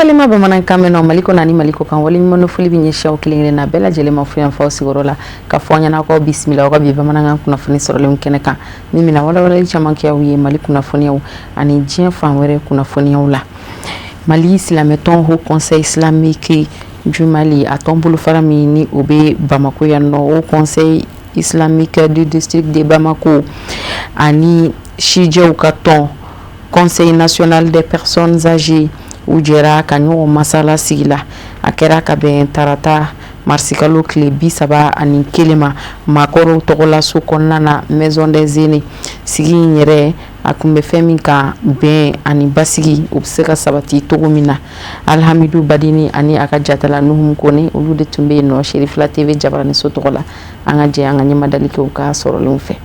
Balima bamanankan mɛnnaw, Mali kɔnɔ ani Mali kɔ kan, waleɲuman foli bɛ ɲɛsin aw kelen kelenna bɛɛ lajɛlen ma fo yan fɔ aw sigiyɔrɔ la, ka fɔ aw ɲɛna k'aw bisimila aw ka bi bamanankan kunnafoni sɔrɔlenw kɛnɛ kan, min bɛna walawalali caman kɛ aw ye Mali kunnafoniyaw ani diɲɛ fan wɛrɛ kunnafoniyaw la. Mali silamɛtɔn Haut Conseil islamique du Mali, a tɔn bolofara min ni o bɛ Bamako yan nɔ, Haut Conseil islamique du district de Bamako, ani sijɛw ka tɔn Conseil national des personnes âgées, u jɛra ka ɲɔgɔn masala sigi la. A kɛra ka bɛn tarata marisikalo tile 31 ma, maakɔrɔw tɔgɔlaso kɔnɔna na, Maison des Aînés. Sigi in yɛrɛ, a tun bɛ fɛn min kan, bɛn ani basigi, o bɛ se ka sabati cogo min na. Alihamidu Badini ani a ka jatala Nuhum Kone, olu de tun bɛ yen nɔ Serifila TV jabaraniso tɔgɔ la. An ka jɛ an ka ɲɛmadali kɛ u ka sɔrɔlenw fɛ.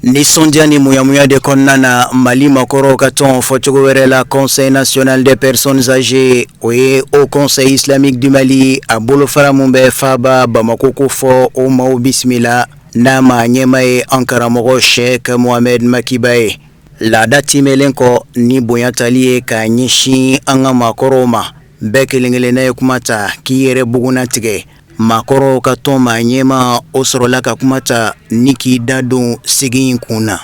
Nisɔndiya ni muyamuya de kɔnɔna na, Mali makɔrɔw ka tɔn, fɔcogo wɛrɛ la Conseil national des personnes âgées, o ye Haut Conseil islamique du Mali a bolofara min bɛ faaba Bamako ko fɔ, o maaw bisimila n'a ma ɲɛma ye an karamɔgɔ Sheikh Mohamed Makiba ye. Laada timɛlen kɔ ni bonya tali ye k'a ɲɛsin an ka maakɔrɔw ma, bɛɛ kelen kelenna ye kuma ta k'i yɛrɛ bugunna tigɛ. Maakɔrɔw ka tɔn maa ɲɛma, o sɔrɔla ka kuma ta ni k'i da don sigi in kun na.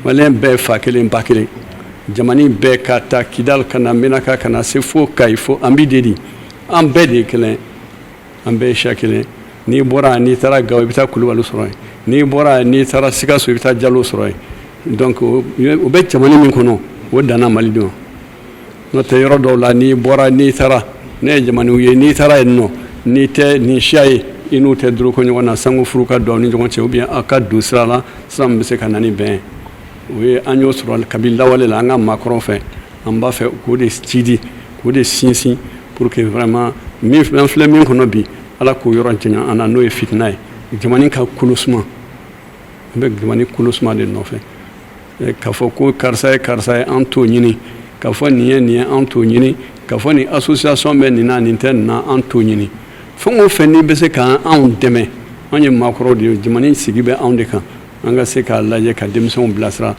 Maliyɛn bɛɛ fa kelen, ba kelen. Jamana bɛɛ ka taa Kidali ka na Menaka, ka na se fo Kayi, fo an b'i de, an bɛɛ de ye kelen, an bɛɛ ye siya kelen. N'i bɔra, n'i taara Gawo, i bɛ taa Kulubali sɔrɔ yen. N'i bɔra, n'i taara Sikaso, i bɛ taa Jalo sɔrɔ yen. Donc o bɛ jamana min kɔnɔ, o danna Mali de ma. N'o tɛ, yɔrɔ dɔw la, n'i bɔra, n'i taara, ne ye jamanaw ye, n'i taara yen nɔ, n'i tɛ nin siya ye, i n'u tɛ doroko ɲɔgɔn na, sango furu ka don aw ni ɲɔgɔn cɛ, ou bien aw ka don sira la, sira min bɛ se ka na ni bɛn ye. O ye an y'o sɔrɔ kabi lawale la an ka maakɔrɔw fɛ. An b'a fɛ k'o de cidi, k'o de sinsin, pour que vraiment min an filɛ min kɔnɔ bi, Ala k'o yɔrɔ janya an na, n'o ye fitina ye. Jamana ka kolo suma, an bɛ jamana kolo suma de nɔfɛ. K'a fɔ ko karisa ye karisa ye, an t'o ɲini. K'a fɔ nin ye nin ye, an t'o ɲini. K'a fɔ nin association bɛ nin na, nin tɛ nin na, an t'o ɲini. Fɛn o fɛn n'i bɛ se k'anw dɛmɛ, anw ye maakɔrɔw de ye, jamana sigi bɛ anw de kan. An ka se k'a lajɛ ka denmisɛnw bilasira.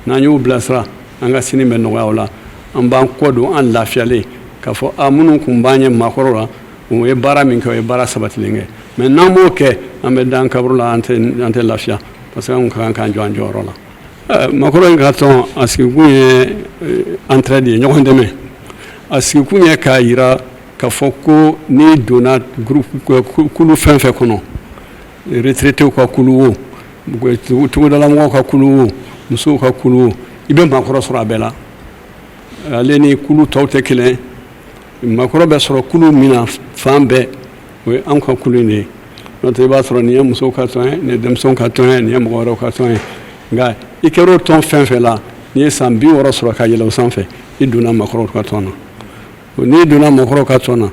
N'an y'u bilasira, an ka sini bɛ nɔgɔya o la. An b'an kɔ don, an lafiyalen, k'a fɔ a minnu tun b'an ye maakɔrɔw la, o ye baara min kɛ, o ye baara sabatilen kɛ. Mais n'an m'o kɛ, an bɛ dan kaburu la, an tɛ lafiya, parce que an ka kan k'an jɔ an jɔyɔrɔ la. Maakɔrɔ in ka tɔn, a sigikun ye entraide ye, ɲɔgɔn dɛmɛ. A sigikun ye k'a yira k'a fɔ ko n'i donna groupe, kulu fɛn fɛn kɔnɔ, retraités ka kulu o, togodalamɔgɔw ka kulu o, musow ka kulu o, i bɛ maakɔrɔ sɔrɔ a bɛɛ la. Ale ni kulu tɔw tɛ kelen. Maakɔrɔ bɛ sɔrɔ kulu min na fan bɛɛ, o ye anw ka kulu in de ye. N'o tɛ, i b'a sɔrɔ nin ye musow ka tɔn ye, nin ye denmisɛnw ka tɔn ye, nin ye mɔgɔ wɛrɛw ka tɔn ye. Nka i kɛra o tɔn fɛn fɛn la, n'i ye san 60 sɔrɔ ka yɛlɛ o sanfɛ, i donna maakɔrɔw ka tɔn na. N'i donna maakɔrɔw ka tɔn na,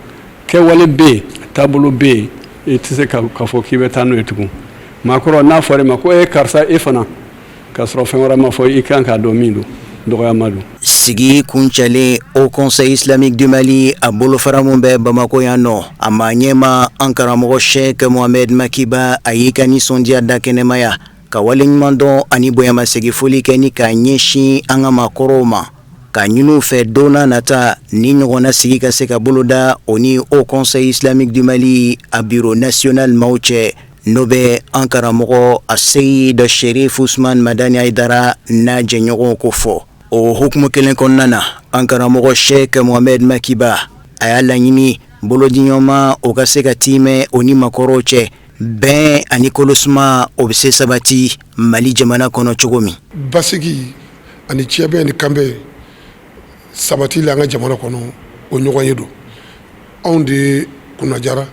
kɛwale bɛ yen, taabolo bɛ yen, i tɛ se k'a fɔ k'i bɛ taa n'o ye tugun. Maakɔrɔ, n'a fɔra i ma ko e karisa, e fana k'a sɔrɔ fɛn wɛrɛ ma fɔ, i kan k'a dɔn min don, dɔgɔyama don. Sigi kuncɛlen, Haut Conseil islamique du Mali a bolofara min bɛ Bamakɔ yan nɔ, a ma ɲɛma an karamɔgɔ Sheikh Mohamed Makiba, a y'i ka nisɔndiya da kɛnɛmaya ka waleɲuman dɔn ani bonyamasegin foli kɛ ni k'a ɲɛsin an ka maakɔrɔw ma, ka ɲini fɛ don nata ni ɲɔgɔnna sigi ka se ka boloda o ni Haut Conseil islamique du Mali a bureau national maaw cɛ, n'o bɛ an karamɔgɔ a Seyid Sherif Usman Madani Hayidara n'a jɛɲɔgɔnw ko fɔ. O hukumu kelen kɔnɔna na, an karamɔgɔ Sheikh Mohamed Makiba, a y'a laɲini bolodiɲɔgɔnma o ka se ka timɛ o ni makɔrɔw cɛ, bɛn ani kolosuma, o bɛ se sabati Mali jamana kɔnɔ cogo min. Basigi ani cɛbɛn ni kanbɛn sabati la an ka jamana kɔnɔ, o ɲɔgɔn ye don. Anw de kunnajara,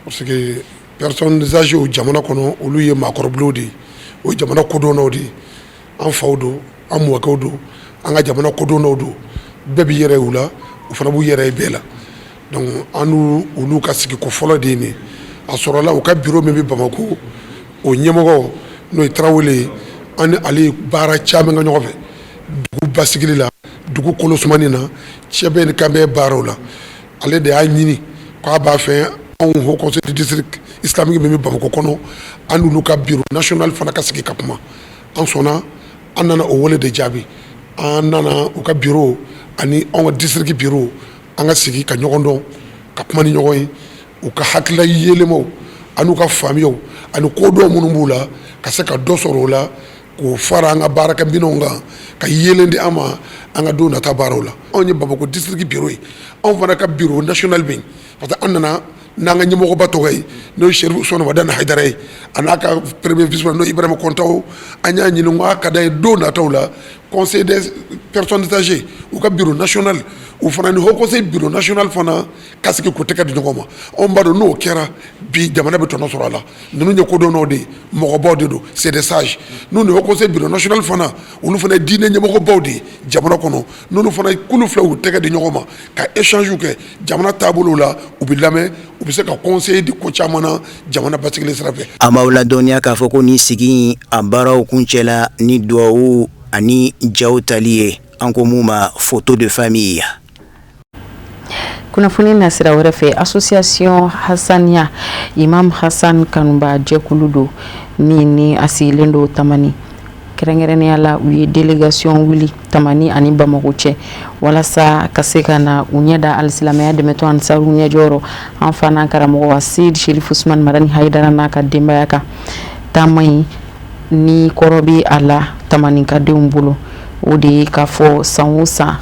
parce que personnes âgées jamana kɔnɔ, olu ye maakɔrɔbilenw de ye, o ye jamana kodɔnnaw de ye. An faw don, an mɔkɛw don, an ka jamana kodɔnnaw don. Bɛɛ b'i yɛrɛ ye u la, u fana b'u yɛrɛ ye bɛɛ la. Donc an n'u olu ka sigiko fɔlɔ de ye nin. A sɔrɔla u ka bureau min bɛ Bamako, o ɲɛmɔgɔ, n'o ye Tarawele ye, an ni ale ye baara caman kɛ ɲɔgɔn fɛ dugu basigili la, dugu kolosumani na, cɛbɛn ni kanbɛn baaraw la. Ale de y'a ɲini k'a b'a fɛ anw Haut Conseil du district islamique min bɛ Bamakɔ kɔnɔ, an n'olu ka bureau national fana ka sigi ka kuma. An sɔnna, an nana o wele de jaabi. An nana u ka bureau ani anw ka district bureau, An ka sigi ka ɲɔgɔn dɔn, ka kuma ni ɲɔgɔn ye, u ka hakilila yɛlɛmaw an'u ka faamuyaw ani kodɔn minnu b'u la, ka se ka dɔ sɔrɔ o la k'o fara an ka baarakɛminɛnw kan, ka yeelen di an ma an ka don nata baaraw la. Anw ye Bamakɔ district bureau ye, anw fana ka bureau national bɛ yen, parce que an nana n'an ka ɲɛmɔgɔba tɔgɔ ye, n'o ye Serifu Usumani Madani Hayidara ye, a n'a ka premier vice n'o ye Ibrahima Kɔntaw. An y'a ɲini ko a ka d'an ye don nataw la, conseil des personnes âgées, u ka bureau national, u fana ni haut conseil bureau national fana ka sigi k'u tɛgɛ di ɲɔgɔn ma. Anw b'a dɔn n'o kɛra bi, jamana bɛ tɔnɔ sɔrɔ a la. Ninnu ye kodɔnnaw de ye, mɔgɔbaw de don, c'est des sages. N'u ni haut conseil bureau national fana, olu fana ye diinɛ ɲɛmɔgɔbaw de ye jamana kɔnɔ, n'olu fana kulu fila u tɛgɛ di ɲɔgɔn ma ka échange kɛ jamana taabolo la, u bɛ lamɛn, u bɛ se ka conseil di ko caman na jamana basigili sira fɛ. An b'aw ladɔnniya k'a fɔ ko nin sigi in, a baaraw kuncɛla ni duwawu ani jaw tali ye, an ko mun ma photo de famille. Kunnafoni nasira wɛrɛ fɛ, association Hassania, Imam Hassan kanuba jɛkulu don min ni a sigilen don Tamani. Kɛrɛnkɛrɛnnenya la, u ye délégation wuli Tamani ani Bamakɔ cɛ walasa ka se ka na u ɲɛ da alisilamɛya dɛmɛtɔn Ansaru ɲɛjɔyɔrɔ, an fa n'an karamɔgɔ Seyidi Serifu Usumani Madani Hayidara n'a ka denbaya kan. Taama in ni kɔrɔ bɛ a la Tamanikadenw bolo, o de ye k'a fɔ san o san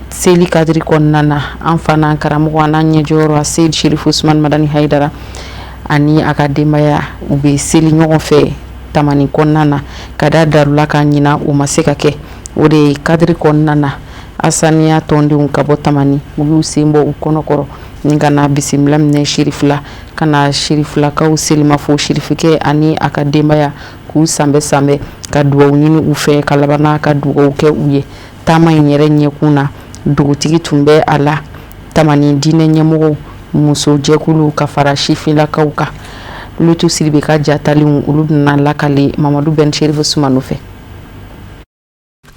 seli kadiri kɔnɔna na, an fa n'an karamɔgɔ an'an ɲɛjɔyɔrɔ Seyidi Serifu Usumani Madani Hayidara ani a ka denbaya, u bɛ seli ɲɔgɔn fɛ Tamani kɔnɔna na. Ka da darula ka ɲina o ma se ka kɛ, o de ye kadiri kɔnɔna na, Asaniya tɔndenw ka bɔ Tamani, u y'u sen bɔ u kɔnɔkɔrɔ ni ka na bisimila minɛ Sirifila, ka na Sirifilakaw selimafo Sirifikɛ ani a ka denbaya, k'u sanbɛ sanbɛ, ka dugawu ɲini u fɛ, ka laban ka dugawu kɛ u ye. Taama in yɛrɛ ɲɛkun na, dugutigi tun bɛ a la, Tamani diinɛ ɲɛmɔgɔw, musojɛkulu, ka fara sifinlakaw kan. Lutu Siribe ka jataliw, olu bɛna lakale Mamadu Ben Serifu Sumano fɛ.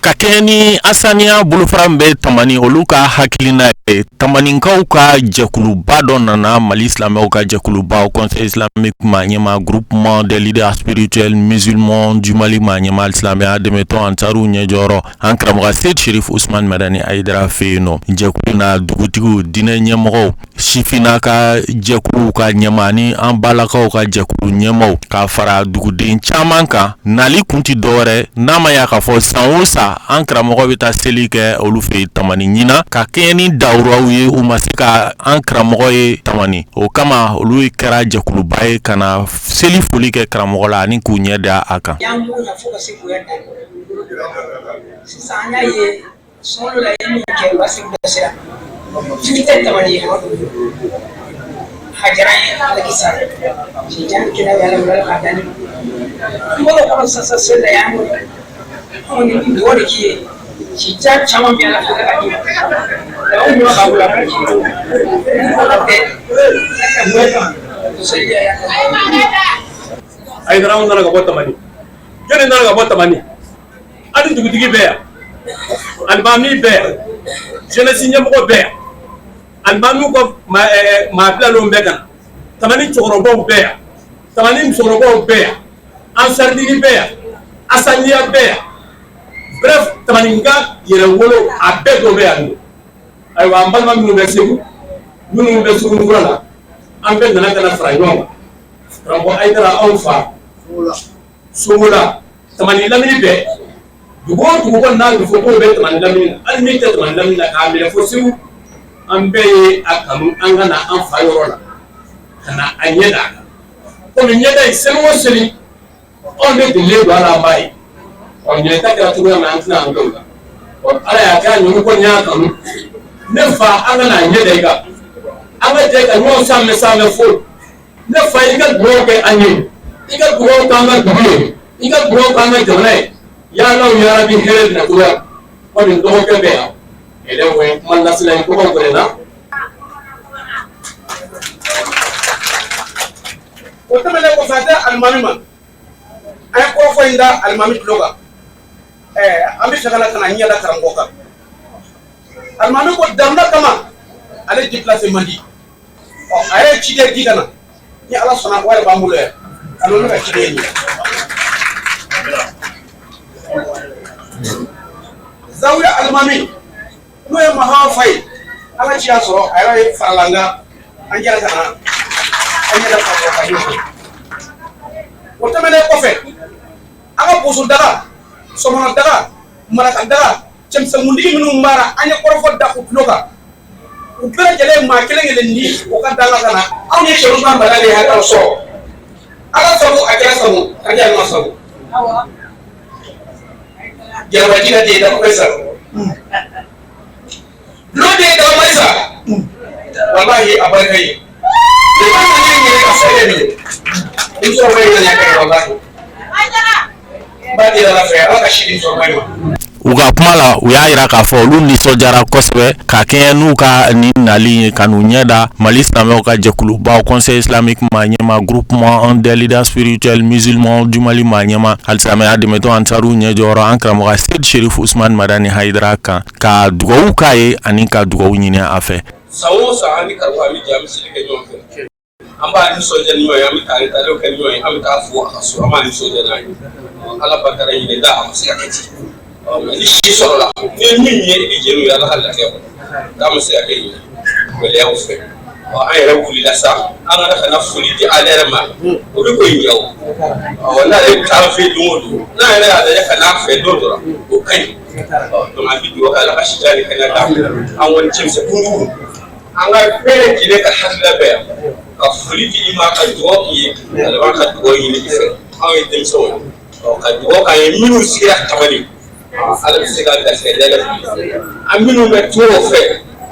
Ka kɛɲɛ ni Asaniya bolofara min bɛ Tamani, olu ka hakilina ye, Tamaninkaw ka jɛkuluba dɔ nana, Mali silamɛw ka jɛkuluba, Conseil islamique maa ɲɛmaa, Groupement des leaders spirituels musulmans du Mali maa ɲɛmaa, silamɛya dɛmɛtɔn Ansaru ɲɛjɔyɔrɔ, an karamɔgɔ Seyidi Serifu Usumani Madani Hayidara fɛ yen nɔ. Jɛkulu na, dugutigiw, diinɛ ɲɛmɔgɔw, sifinna ka jɛkuluw ka ɲɛmaa ni an balakaw ka jɛkulu ɲɛmaaw, ka fara duguden caman kan. Nali kun tɛ dɔwɛrɛ n'a ma y'a k'a fɔ san o san an karamɔgɔ bɛ taa seli kɛ olu fɛ yen Tamani. Ɲina, ka kɛɲɛ ni dawuraw ye, u ma se ka an karamɔgɔ ye Tamani. O kama, olu kɛra jɛkuluba ye ka na seli foli kɛ karamɔgɔ la ani k'u ɲɛ da a kan. Sisan an y'a ye sunkalo la, i ye min kɛ, o b'a sigi bilasira f'i tɛ Tamani ye. A diyara n ye, Ala k'i sara si jan ni kɛnɛya, Ala wula k'a da ne ma. N bɔra o kɔnɔ sisan, seli la yan, an kɔni bɛ dugawu de k'i ye, si jan caman bɛ Ala fɛ k'a d'i ma. Anw ɲuman b'a bolo, a b'a k'i ye, Ala bɛɛ ka bonya kama seli ya. Hayidara, anw nana ka bɔ Tamani. Jɔnni nana ka bɔ Tamani? Hali dugutigi bɛ yan, alimami bɛ yan, jeunesse ɲɛmɔgɔ bɛ yan, alimamiw ka maa bilalenw bɛ ka na, Tamani cɛkɔrɔbaw bɛ yan, Tamani musokɔrɔbaw bɛ yan, Ansaridini bɛ yan, Asaniya bɛ yan, bref, Tamani ka yɛrɛwolo a bɛɛ dɔ bɛ yan nɔ. Ayiwa, an balima minnu bɛ Segu, minnu bɛ Sugunikura la, an bɛɛ nana ka na fara ɲɔgɔn kan. Karamɔgɔ Hayidara, anw fa Sogola, Tamani lamini bɛɛ, dugu o dugu kɔni n'a bɛ fɔ k'o bɛ Tamani lamini na, hali min tɛ Tamani lamini na, k'a minɛ fo Segu, an bɛɛ ye a kanu an ka na an fa yɔrɔ la ka na a ɲɛ d'a kan. Komi ɲɛda in, seli o seli anw de delilen don a la, an b'a ye. Ɔ, ɲinɛ ta kɛra cogoya min na, an tɛna an kɛ o la. Ɔ, Ala y'a kɛ a ɲɔgɔn kɔni y'a kanu, ne fa, an ka na a ɲɛ da i kan, an ka jɛ ka ɲɔgɔn sanmɛ sanmɛ fo. Ne fa, i ka dugawu kɛ an ye, i ka dugawu k'an ka dugu ye, i ka dugawu k'an ka jamana ye. Ya Ala, ya Rabi, hɛrɛ bɛna cogoya komi n dɔgɔkɛ bɛ yan, élève ye kuma lasela ye tɔgɔ gɛrɛ na. O tɛmɛnen kɔfɛ, a tɛ alimami ma, an ye kɔrɔfɔ in da alimami tulo kan. An bɛ fɛ ka na ka na ɲɛ da karamɔgɔ kan. Alimami ko damina kama ale déplacé man di. Ɔ, a yɛrɛ ye ciden di ka na, ni Ala sɔnna, o yɛrɛ b'an bolo yan. Alimami ka ciden ye nin ye. Zawiya alimami N'o ye Mahawa fa ye, Ala ci y'a sɔrɔ a yɛrɛ ye farala an kan, an jɛra ka na an ɲɛ da karamɔgɔ kan ɲɔgɔn fɛ. O tɛmɛnen kɔfɛ, an ka boso daga, sɔmɔnɔ daga, maraka daga, cɛmisɛnkuntigi minnu b'a an ye kɔrɔfɔ da u tulo kan, u bɛɛ lajɛlen maa kelen kelen ni o ka da la ka na. Anw ye Cheick Madani Haidara sɔrɔ, Ala sago a kira sago, a kira ma sago. Jarabaji ka den da sa n'o den da ma sa, walahi a barika ye ne ma nana ɲini ka sɛgɛ min ye musokɔrɔba in nana kɛ, walahi n b'a deli Ala fɛ, Ala ka si di musokɔrɔba in ma. U ka kuma la, u y'a jira k'a fɔ olu nisɔndiyara kosɛbɛ ka kɛɲɛ n'u ka nin nali ye ka n'u ɲɛ da Mali silamɛw ka jɛkuluba Conseil islamique maa ɲɛmaa, Groupement des leaders spirituels musulmans du Mali maa ɲɛmaa, alisilamɛya dɛmɛtɔn Ansaru ɲɛjɔyɔrɔ, an karamɔgɔ Seyidi Cherif Ousmane Madani Hayidara kan, ka dugawu k'a ye ani ka dugawu ɲini a fɛ. San o san, an ni karamɔgɔ, an bɛ jɛ, an bɛ seli kɛ ɲɔgɔn fɛ, an b'a nisɔndiya ni ɲɔgɔn ye, an bɛ taa taaliw kɛ ni ɲɔgɔn ye, an bɛ taa fo a ka so, an b'a nisɔndiya n'a ye. Ala barika la, ɲinɛ da a ma se ka kɛ ten. Nka ni si sɔrɔla, ni ye min ye, i bɛ jɛn n'o ye Ala ka latigɛ kɔnɔ k'a ma se ka kɛ ɲinɛ gɛlɛyaw fɛ. An yɛrɛ wulila sa, an ka na foli di ale yɛrɛ ma, o bɛ ko in diya o. N'ale bɛ taa an fɛ don o don, n'an yɛrɛ y'a lajɛ ka n'a fɛ don dɔ la, o ka ɲi. Donc an bɛ dugawu kɛ, Ala ka si ni kɛnɛya d'an ma. An kɔni cɛmisɛn kunjugu, an ka bɛɛ lajɛlen ka hakilila bɛɛ yan ka foli di i ma, ka dugawu k'i ye, ka laban ka dugawu ɲini i fɛ. Anw ye denmisɛnw ye, ka dugawu k'an ye minnu sigira Tamani, Ala bɛ se ka garisɛgɛ dayɛlɛ an minnu bɛ to o fɛ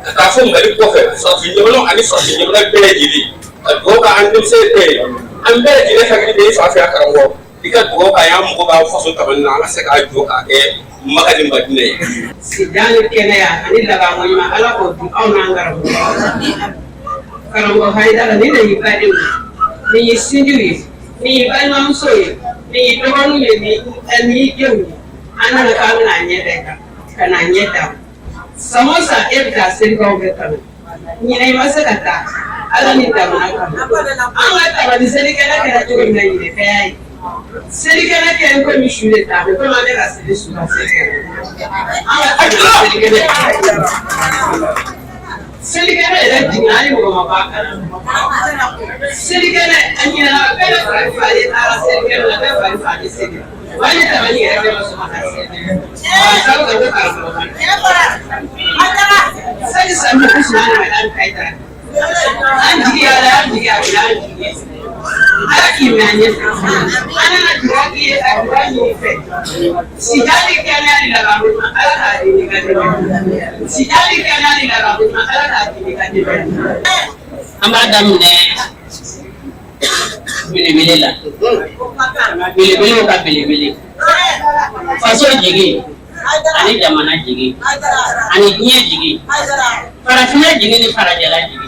ka taa fo Mali kɔfɛ, farafin jamana ani farafin jamana bɛɛ lajɛlen, ka dugawu k'an denmisɛn bɛɛ ye. An bɛɛ lajɛlen hakili bɛ i fa fɛ yan, karamɔgɔ, i ka dugawu k'an ye, an mago b'an faso Tamani na, an ka se k'a jɔ k'a kɛ Maka ni Madina ye. Sijan ni kɛnɛya ani labanko ɲuman, Ala k'o di aw n'an karamɔgɔ, karamɔgɔ Hayidara. Nin de y'i badenw ye, nin y'i sinjiw ye, nin y'i balimamuso ye, nin y'i dɔgɔninw ye, nin y'i denw ye. An nana k'an bɛna a ɲɛ da i kan ka n'a ɲɛ da. San o san, e bɛ taa selikaw bɛɛ kanu. Ɲinɛ i ma se ka taa, Ala ni damana kama. An ka Tamani selikɛnɛ kɛra cogo min na, ɲinɛ bɛɛ y'a ye. Selikɛnɛ kɛ komi su de ta bɛ komi an bɛ ka seli su ka selikɛnɛ. An ka Tamani selikɛnɛ, selikɛnɛ yɛrɛ jiginna, hali mɔgɔ ma bɔ a kalama. Selikɛnɛ a ɲinɛna, bɛɛ bɛ fari falen, taara selikɛnɛ la, bɛɛ fari falen seli. Wali Tamani yɛrɛ bɛɛ ma sɔn ka taa selikɛnɛ. Sabu ka ko karamɔgɔ sani sami Usumani Madani Hayidara. An jigi ala, an jigi a bila, an jigi Ala k'i mɛn an ɲɛfɛ. An nana dugawu k'i ye ka dugawu ɲini i fɛ. Sijan ni kɛnɛya ni labanko ɲuman, Ala k'a di n'i ka denbaya. Sijan ni kɛnɛya ni labanko ɲuman, Ala k'a di n'i ka denbaya. An b'a daminɛ belebele la, belebelew ka belebele, faso jigi ani jamana jigi ani diɲɛ jigi, farafinna jigi ni farajɛla jigi,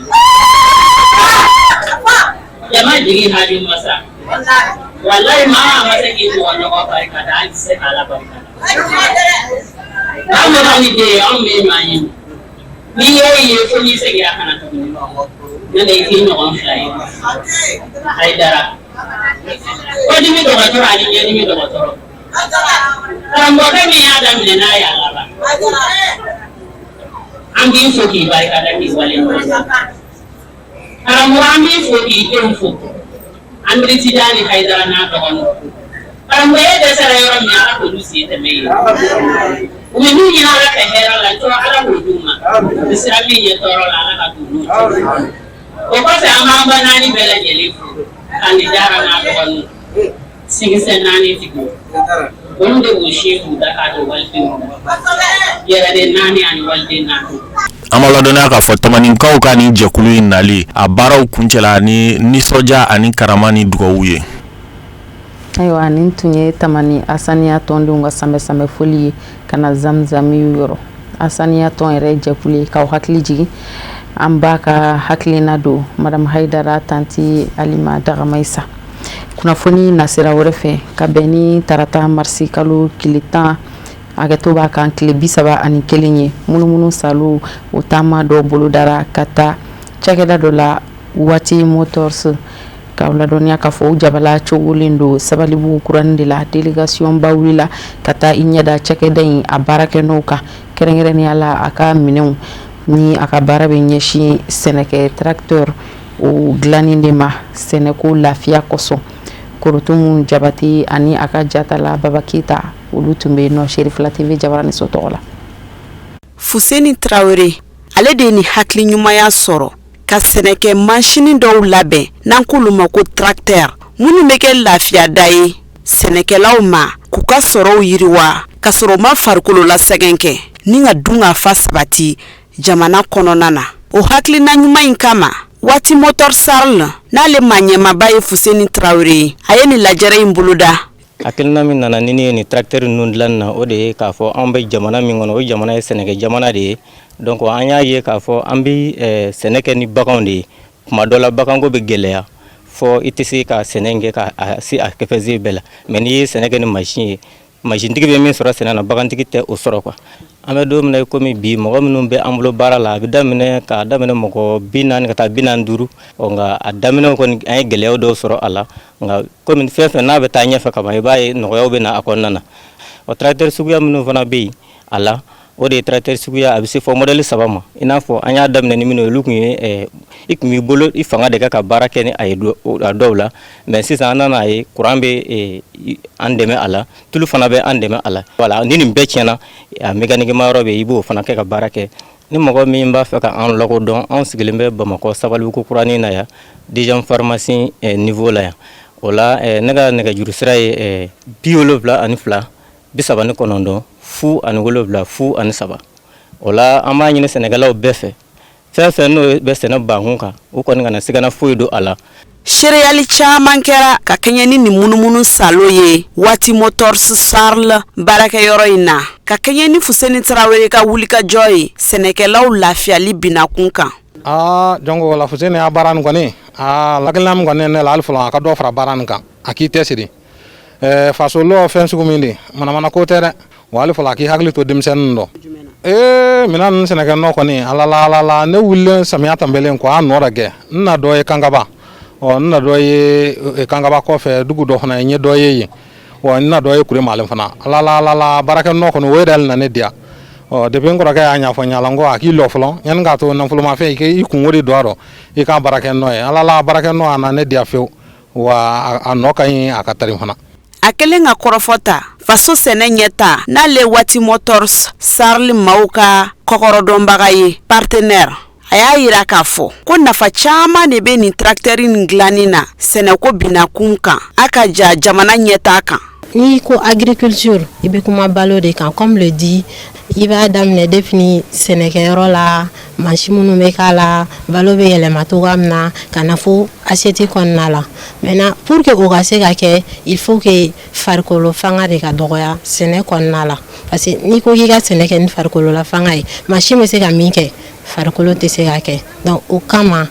jama jigi, haju masa. Walayi, maa ma se k'i mɔgɔ ɲɔgɔn barika da, an tɛ se k'Ala barika da. An mana ni den ye, anw bɛ ɲɔgɔn ye, n'i y'o ye fo n'i seginna ka na tuguni, n'o tɛ i t'i ɲɔgɔn fila ye. Hayidara, kɔdimi dɔgɔtɔrɔ ani ɲɛdimi dɔgɔtɔrɔ, karamɔgɔkɛ min y'a daminɛ n'a y'a laban, an b'i fo k'i barika da, k'i waleɲuman dɔn. Karamɔgɔ, an b'i fo k'i denw fo, an bɛ Tijani Hayidara n'a dɔgɔninw. Karamɔgɔ, e dɛsɛra yɔrɔ min, Ala k'olu sen tɛmɛ yen. U bɛ min ɲini Ala fɛ hɛrɛ la, cɔ, Ala k'o d'u ma. U bɛ siran min ɲɛ tɔɔrɔ la, Ala ka t'u n'o cɛ. O kɔfɛ, an b'an ba naani bɛɛ lajɛlen fo, Kandi Jara n'a dɔgɔninw, sigisɛ naani tigiw, olu de b'u sin k'u da k'a don walidenw yɛrɛden naani ani waliden naani. An b'a ladɔnniya k'a fɔ Tamaninkaw ka nin jɛkulu in nali, a baaraw kuncɛla ni nisɔndiya ani karama ni dugawu ye. Ayiwa, nin tun ye Tamani Asaniya tɔndenw ka sanbɛ sanbɛ foli ye ka na Zamzamiw yɔrɔ. Asaniya tɔn yɛrɛ jɛkulu ye k'aw hakili jigin, an b'a ka hakilina don Madame Hayidara Tanti Alima Dagamayisa. Kunnafoni nasira wɛrɛ fɛ, ka bɛn ni tarata marisi kalo tile 10, hakɛto b'a kan, tile 31 ye, munumunu salo o taama dɔ bolodara ka taa cakɛda dɔ la, Waati Motors. K'aw ladɔnniya k'a fɔ u jabala cogolen don Sabalibugu kuranin de la. Délégation ba wulila ka taa i ɲɛda cakɛda in a baarakɛnɔw kan, kɛrɛnkɛrɛnnenya la a ka minɛnw ni a ka baara bɛ ɲɛsin sɛnɛkɛ tracteur o dilanni de ma sɛnɛko lafiya kosɔn. Korotumu Jabate ani a ka jatala Baba Keyita, olu tun bɛ yen nɔ Serifila TV jabaraninso tɔgɔ la. Fuseni Tarawele, ale de ye nin hakili ɲumanya sɔrɔ ka sɛnɛkɛ mansini dɔw labɛn n'an k'olu ma ko tracteur, minnu bɛ kɛ lafiyada ye sɛnɛkɛlaw ma k'u ka sɔrɔw yiriwa ka sɔrɔ u ma farikolola sɛgɛn kɛ ni ka dun ka fa sabati jamana kɔnɔna na. O hakilina ɲuman in kama, Waati Motors SARL, n'ale maa ɲɛmaaba ye Fuseni Tarawele ye, a ye nin lajɛrɛ in boloda. Hakilina min nana ni ne ye nin tracteur ninnu dilanni na, o de ye k'a fɔ anw bɛ jamana min kɔnɔ, o jamana ye sɛnɛkɛ jamana de ye. Donc an y'a ye k'a fɔ an bɛ sɛnɛ kɛ ni baganw de ye. Tuma dɔ la, baganko bɛ gɛlɛya fɔ i tɛ se ka sɛnɛ kɛ ka se a kɛfɛsen bɛɛ la. Mais n'i ye sɛnɛ kɛ ni machine ye, masintigi bɛ min sɔrɔ sɛnɛ na, bagantigi tɛ o sɔrɔ quoi. An bɛ don min na komi bi, mɔgɔ minnu bɛ an bolo baara la, a bɛ daminɛ k'a daminɛ mɔgɔ 40 ka taa 45. Ɔ nka a daminɛ kɔni, an ye gɛlɛya dɔw sɔrɔ a la. Nka komi fɛn fɛn n'a bɛ taa ɲɛfɛ kaban, i b'a ye nɔgɔyaw bɛ na a kɔnɔna na. Ɔ tracteur suguya minnu fana bɛ yen a la, o de ye tracteur suguya a bɛ se fɔ modèle saba ma. I n'a fɔ an y'a daminɛ ni minnu ye, olu tun ye i tun b'i bolo i fanga de kɛ ka baara kɛ ni a ye a dɔw la. Mais sisan an nana ye courant bɛ an dɛmɛ a la, tulu fana bɛ an dɛmɛ a la. Voilà, ni nin bɛɛ tiɲɛna, a mécanique ma yɔrɔ bɛ yen, i b'o fana kɛ ka baara kɛ. Ni mɔgɔ min b'a fɛ ka an lakodɔn, anw sigilen bɛ Bamakɔ, Sabalibugu kuranin na yan, deuxième pharmacie niveau la yan. O la, ne ka nɛgɛjuru sira ye 72 39 07 03. O la, an b'a ɲini sɛnɛkɛlaw bɛɛ fɛ, fɛn fɛn n'o bɛ sɛnɛ bankun kan, u kɔni kana sigana foyi don a la. Seereyali caman kɛra ka kɛɲɛ ni nin munumunu salo ye Waati Motors SARL baarakɛyɔrɔ in na, ka kɛɲɛ ni Fuseni Tarawele ka wulikajɔ ye sɛnɛkɛlaw lafiyali binakun kan. Aa, jɔn ko la Fuseni y'a baara nin kɔni, aa, lakilina min kɔni ne la, hali fɔlɔ a ka dɔ fara baara nin kan, a k'i tɛ siri faso lɔ fɛn sugu min de manamana ko tɛ dɛ. Wa hali fɔlɔ a k'i hakili to denmisɛnnin dɔ ee minɛn ninnu sɛnɛkɛ nɔ kɔni. Ala la, ala la, ne wulilen samiya tɛmɛlen kɔ, a nɔ da gɛ n na dɔ ye Kankaba. Ɔ n na dɔ ye Kankaba kɔfɛ dugu dɔ fana ye, n ye dɔ ye yen. Wa n na dɔ ye Kuremalen fana. Ala la, ala la, baarakɛ nɔ kɔni, o yɛrɛ na ne diya. Ɔ depuis n kɔrɔkɛ y'a ɲɛfɔ n ɲɛna, n ko a k'i lɔ fɔlɔ yanni k'a to nafolomafɛn i k'i kungo de don a rɔ, i k'a baarakɛ nɔ ye. Ala la, baarakɛ nɔ a na ne diya fewu, wa a nɔ ka ɲi, a ka tari fana. A kɛlen ka kɔrɔfɔ ta faso sɛnɛ ɲɛta, n'ale Waati Motors SARL maaw ka kɔkɔrɔdɔnbaga ye, partenaire, a y'a yira k'a fɔ ko nafa caman de bɛ nin tracteur nin dilanni na sɛnɛko binakun kan, a ka ja jamana ɲɛta kan. N'i ko agriculture, i bɛ kuma balo de kan. Comme le dit, i b'a daminɛ depuis ni sɛnɛkɛyɔrɔ la, mansin minnu bɛ k'a la, balo bɛ yɛlɛma cogoya min na ka na fo assiette kɔnɔna la. Maintenant, pour que o ka se ka kɛ, il faut que farikolo fanga de ka dɔgɔya sɛnɛ kɔnɔna la, parce que n'i ko k'i ka sɛnɛ kɛ ni farikolola fanga ye, mansin bɛ se ka min kɛ, farikolo tɛ se ka kɛ. Donc o kama,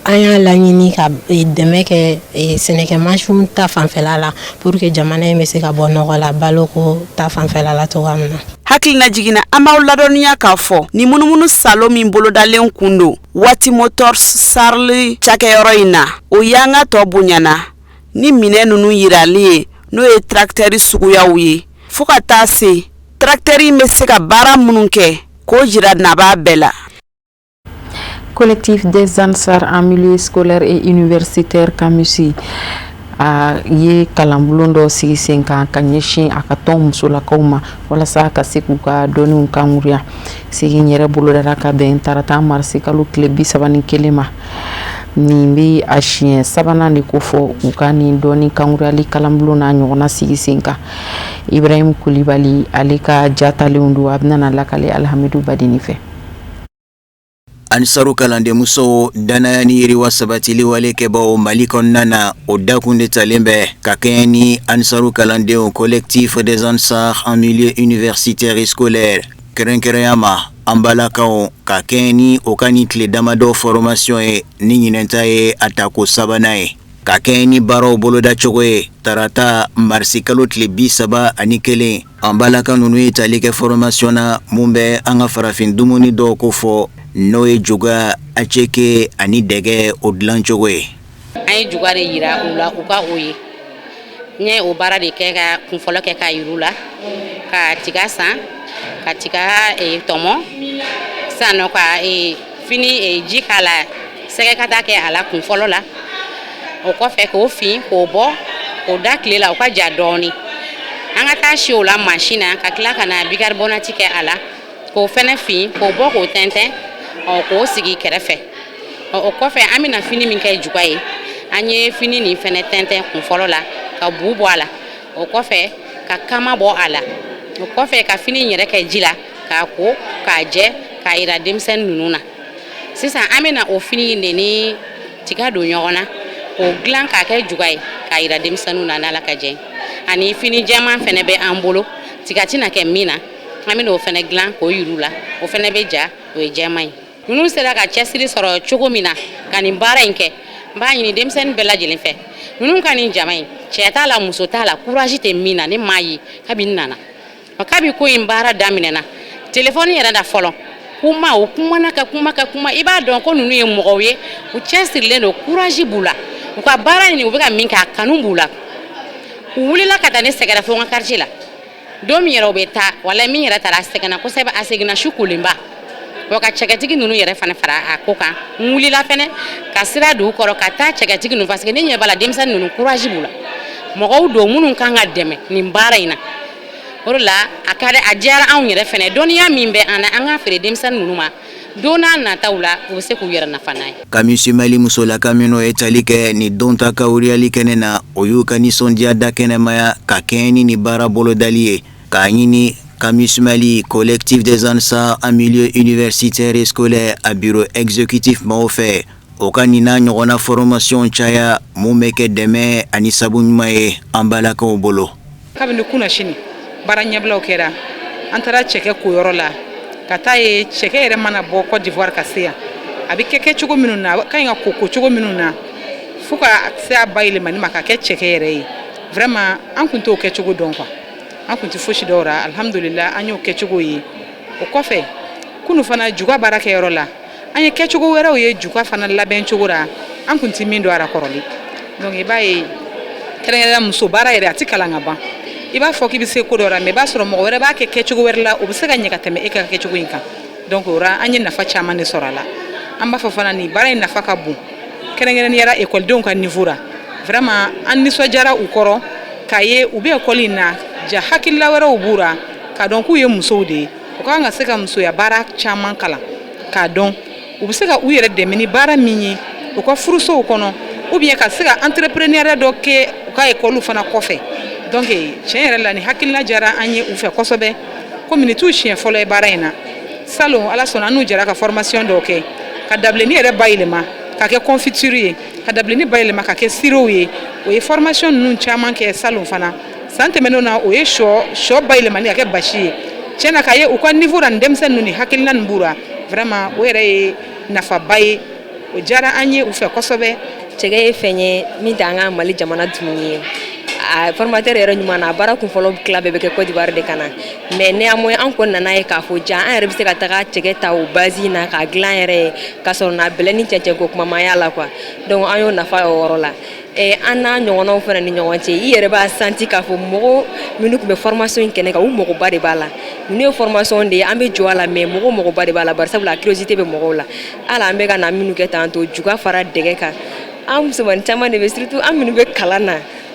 an y'a laɲini ka dɛmɛ kɛ sɛnɛkɛ mansinw ta fanfɛla la, pour que jamana in bɛ se ka bɔ nɔgɔ la baloko ta fanfɛla la cogoya min na. Hakilina jiginna, an b'aw ladɔnniya k'a fɔ nin munumunu salo min bolodalen kun don Waati Motors SARL cakɛyɔrɔ in na, o y'an ka tɔ bonyana ni minɛn ninnu yirali ye, n'o ye tracteur suguyaw ye, fo ka taa se tracteur in bɛ se ka baara minnu kɛ, k'o jira nabaa bɛɛ la. Collectif des Ansar en milieu scolaire et universitaire, CAMUSI, a ye kalanbulon dɔ sigi sen kan ka ɲɛsin a ka tɔn musolakaw ma, walasa ka se k'u ka dɔnniw kankuruya. Sigi yɛrɛ bolodara ka bɛn tarata marisi kalo tile 31 ma. Nin bɛ a siɲɛ sabanan de ko fɔ u ka nin dɔnni kankuruyali kalanbulon n'a ɲɔgɔnna sigi sen kan. Ibrahim Kulibali, ale ka jatalenw don, a bɛna lakale Alhamidu Badini fɛ. Ansaru kalandenmusow danaya ni yiriwa sabatili wale kɛbaw Mali kɔnɔna na, o dakun de talen bɛ ka kɛɲɛ ni Ansaru kalandenw, Collectif des Ansar en milieu universitaire et scolaire, kɛrɛnkɛrɛnya ma an balakaw, ka kɛɲɛ ni o ka nin tile damadɔ formation ye ni ɲinɛnta ye a tako sabanan ye, ka kɛɲɛ ni baaraw bolodacogo ye. Tarata marisi kalo tile 31, an balaka ninnu ye tali kɛ formation na mun bɛ an ka farafin dumuni dɔw ko fɔ, n'o ye juga, aceke ani dɛgɛ, o dilancogo ye. An ye juga de yira u la, u ka o ye. N ye o baara de kɛ ka kunfɔlɔ kɛ k'a yir'u la, ka tiga san, ka tiga tɔmɔ sisan nɔ, ka fini ji k'a la, sɛgɛ ka taa kɛ a la kunfɔlɔ la. O kɔfɛ k'o fin, k'o bɔ, k'o da tile la, o ka ja dɔɔni. An ka taa si o la mansin na, ka tila ka na bicarbonate kɛ a la, k'o fɛnɛ fin, k'o bɔ, k'o tɛntɛn, ɔ k'o sigi kɛrɛfɛ. O kɔfɛ, an bɛna fini min kɛ juga ye, an ye fini nin fɛnɛ tɛntɛn kun fɔlɔ la, ka bu bɔ a la. O kɔfɛ, ka kama bɔ a la. O kɔfɛ, ka fini yɛrɛ kɛ ji la, k'a ko k'a jɛ, k'a yira denmisɛnnin ninnu na. Sisan an bɛna o fini in de ni tiga don ɲɔgɔn na, k'o dilan k'a kɛ juga ye, k'a yira denmisɛnninw na n'Ala ka jɛ. Ani fini jɛman fɛnɛ bɛ an bolo, tiga tɛna kɛ min na, an bɛna o fɛnɛ dilan k'o yir'u la. O fɛnɛ bɛ ja, o ye jɛman ye. Ninnu sera ka cɛsiri sɔrɔ cogo min na ka nin baara in kɛ, n b'a ɲini denmisɛnnin bɛɛ lajɛlen fɛ, ninnu ka nin jama in, cɛ t'a la, muso t'a la, courage tɛ min na, ne m'a ye kabi n nana, kabi ko in baara daminɛna. Telefɔni yɛrɛ da fɔlɔ, kuma o kumana ka kuma ka kuma, i b'a dɔn ko ninnu ye mɔgɔw ye, u cɛsirilen don, courage b'u la, u ka baara in, u bɛ ka min kɛ, a kanu b'u la. U wulila ka taa ne sɛgɛrɛ fo n ka quartier la. Don min yɛrɛ u bɛ taa, wala min yɛrɛ taara, a sɛgɛnna kosɛbɛ, a seginna su kolenba. Wa ka cɛkɛtigi ninnu yɛrɛ fana fara a ko kan. N wulila fana ka sira don u kɔrɔ ka taa cɛkɛtigi ninnu, parce que ne ɲɛ b'a la, denmisɛnnin ninnu courage b'u la, mɔgɔw don minnu kan ka dɛmɛ nin baara in na. O de la a ka di, a diyara anw yɛrɛ fana. Dɔnniya min bɛ an na, an k'a feere denmisɛnnin ninnu ma, don n'a nataw la, u bɛ se k'u yɛrɛ nafa n'a ye. CAMUS Mali musolaka minnu ye tali kɛ nin don ta kawuriyali kɛnɛ na, o y'u ka nisɔndiya da kɛnɛmaya ka kɛɲɛ ni nin baara bolodali ye, k'a ɲini CAMUS Mali, Collectif des Ansar en milieu universitaire et scolaire, a bureau exécutif maaw fɛ, o ka nin n'a ɲɔgɔnna formation caya mun bɛ kɛ dɛmɛ ani sabu ɲuman ye an balakaw bolo. Kabini kunasini baara ɲɛbilaw kɛra, an taara cɛkɛ koyɔrɔ la ka taa ye cɛkɛ yɛrɛ mana bɔ Côte d'Ivoire ka se yan, a bɛ kɛ kɛcogo minnu na, a ka ɲi ka ko ko cogo minnu na, fo ka se a bayɛlɛmani ma ka kɛ cɛkɛ yɛrɛ ye. Vraiment, an kun t'o kɛcogo dɔn quoi, an kun tɛ fosi dɔn o la. Alhamdulillah, an y'o kɛcogo ye. O kɔfɛ, kunu fana juga baara kɛyɔrɔ la, an ye kɛcogo wɛrɛw ye juga fana labɛn cogo la, an kun tɛ min dɔn a ra kɔrɔlen. Donc i b'a ye, kɛrɛnkɛrɛnnenya muso baara yɛrɛ, a tɛ kalan ka ban. I b'a fɔ k'i bɛ se ko dɔ la, mais i b'a sɔrɔ mɔgɔ wɛrɛ b'a kɛ kɛcogo wɛrɛ la, o bɛ se ka ɲɛ ka tɛmɛ e ka kɛcogo in kan. Donc o ra, an ye nafa caman de sɔrɔ a la. An b'a fɔ fana, nin baara in nafa ka bon, kɛrɛnkɛrɛnnenya la ekɔlidenw ka niveau la. Vraiment, an nisɔndiyara u kɔrɔ k'a ye u bɛ ekɔli in na ja, hakilila wɛrɛw b'u ra, k'a dɔn k'u ye musow de ye, u ka kan ka se ka musoya baara caman kalan, k'a dɔn u bɛ se ka u yɛrɛ dɛmɛ ni baara min ye u ka furusow kɔnɔ, ou bien ka se ka entrepreneuriat dɔ kɛ u ka ekɔliw fana kɔfɛ. Donc tiɲɛ yɛrɛ la, ni hakilina diyara an ye u fɛ kosɛbɛ. Komi nin t'u siɲɛ fɔlɔ ye baara in na, salon, Ala sɔnna, an n'u jɛra ka formation dɔw kɛ, ka dabilenni yɛrɛ bayɛlɛma ka kɛ confiture ye, ka dabilenni bayɛlɛma ka kɛ sirop ye. O ye formation ninnu caman kɛ salon fana. San tɛmɛnenw na, o ye sɔ bayɛlɛmani ka kɛ basi ye. Tiɲɛ na, k'a ye u ka niveau la, nin denmisɛnnin ninnu, ni hakilina nin b'u la, vraiment o yɛrɛ ye nafaba ye, o diyara an ye u fɛ kosɛbɛ. Cɛkɛ ye fɛn ye min tɛ an ka Mali jamana dumuni ye. A formateur yɛrɛ ɲuman na, a baara kun fɔlɔ tila bɛɛ bɛ kɛ Côte d'Ivoire de ka na, mais néanmoins an kɔni nana ye k'a fɔ ja, an yɛrɛ bɛ se ka taga cɛkɛ ta o base in na k'a dilan yɛrɛ ye, ka sɔrɔ na bɛlɛ ni cɛncɛn ko kuma ma y'a la quoi. Donc an y'o nafa o yɔrɔ la. An n'a ɲɔgɔnnaw fana ni ɲɔgɔn cɛ, i yɛrɛ b'a senti k'a fɔ mɔgɔ minnu tun bɛ formation in kɛnɛ kan, u mɔgɔba de b'a la. Ninnu ye formation de ye, an bɛ jɔ a la, mais mɔgɔ mɔgɔba de b'a la, bari sabula a curiosité bɛ mɔgɔw la. Hali an bɛ ka na minnu kɛ tan to, juga fara dɛgɛ kan, an musomanin caman de bɛ, surtout an minnu bɛ kalan na,